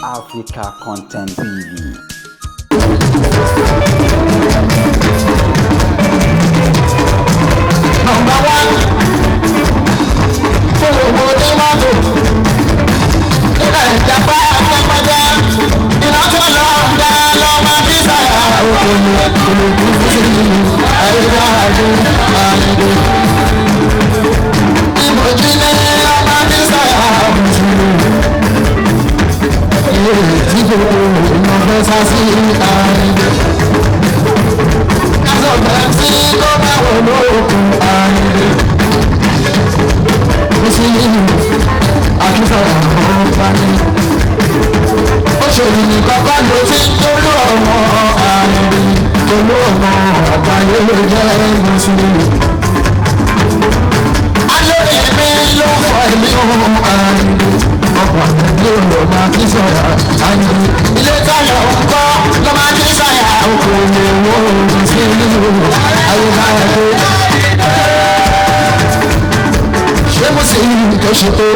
Africa Content TV. Number one, fún owó ní mọ́tò. Nígbà ìjàpá àpapọ̀já, iná tó lọ ń dá lọ́mọ bí sáyà. Òkòlù olùkú sí ayélujára àyìnbó. Ìbòjú ní ọmọ bí sáyà. Ilé tí gbogbo ìmọ̀ fẹ́ sá sí àyìnbó. Kásọ̀tà tí kò bá wọ̀ lókun àyìnbó. Mùsùlùmí akínsọ̀rọ̀ àwọn fani. Ó ṣòro ní kọ́kọ́ ló ti ń tolú ọmọ àyìnbó. Tolú ọmọ àgbáyé ló jẹ́ mùsùlùmí. Alóye mi ló fọ ẹ̀mí ohun àyìnbó. Ọkọ̀ àgbẹ̀ ló máa kí sọ̀rọ̀ àyìnbó. Ilé táyọ̀ ń kọ́ ló máa kí sọ̀rọ̀ òkòlè owó mùsùlùmí. Ayé máa dé ṣé mo sì ń tó ṣe pé.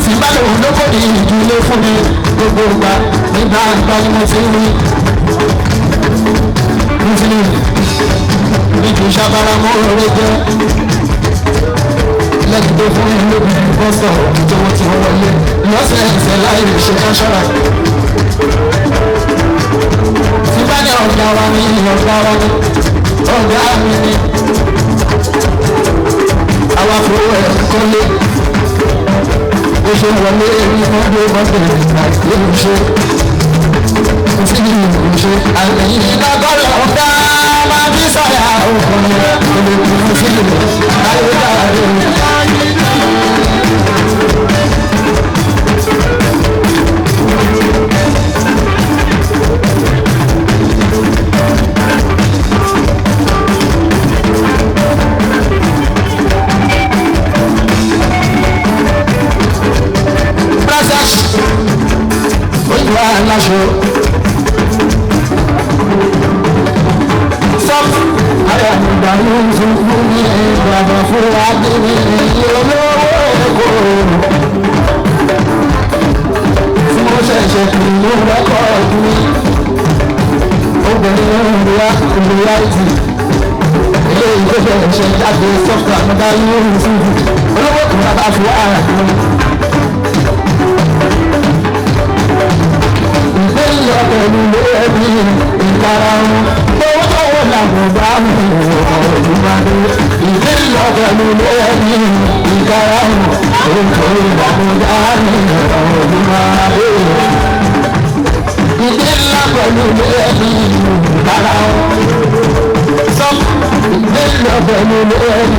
Tí bá lòun ló kò ní ìdílé fún mi gbogbo ìgbà nígbà àgbà ni mo ti ń rí. Muslim ní kì í ṣàbára mọ́ oore jẹ́. Lẹ́yìn tó fún mi lóbi bọ́sọ̀ ìjọwọ́ tí wọ́n wọlé lọ́sẹ̀ẹsẹ̀ láì ṣe káṣọ́ra. Tí bá ní ọ̀gá wa ní ọ̀gá wa ní ọ̀gá mi ni àwa fowó ẹ̀ kọ́lé ó ṣe wọlé ní mọ́tò mọ́tò àti ṣe tí ìlú ṣe àlẹ́yìn lágbára ọ̀gá máa fi sọ̀yà òkun olùkùn sí ìlú ayélujára. Brothers, olùwà aláṣọ. Sọ́ọ̀tù ayọ̀dà ló ń sunkún ní ìgbàgbọ́ fún wa ní olówó èkó. Tí mo ṣẹ̀ṣẹ̀ kù ló rẹ́kọ̀ọ́dù mi. Obìnrin ń wá ìlú ilé ìgbésẹ̀ ṣe jáde sọ́ọ̀tù àmọ́dá yóò ń sunkún. Olówó kò bá fún wa àdúgbò. Ìgbéyàwó pẹ̀lú ẹbí ìkarahun owó tọwọ́ làwọn bá mi ọ̀rọ̀ ìgbéyàwó pẹ̀lú ẹbí ìkarahun owó tọwọ́ làwọn bá mi ọ̀rọ̀ ìgbéyàwó pẹ̀lú ẹbí ìkarahun ìgbéyàwó pẹ̀lú ẹbí.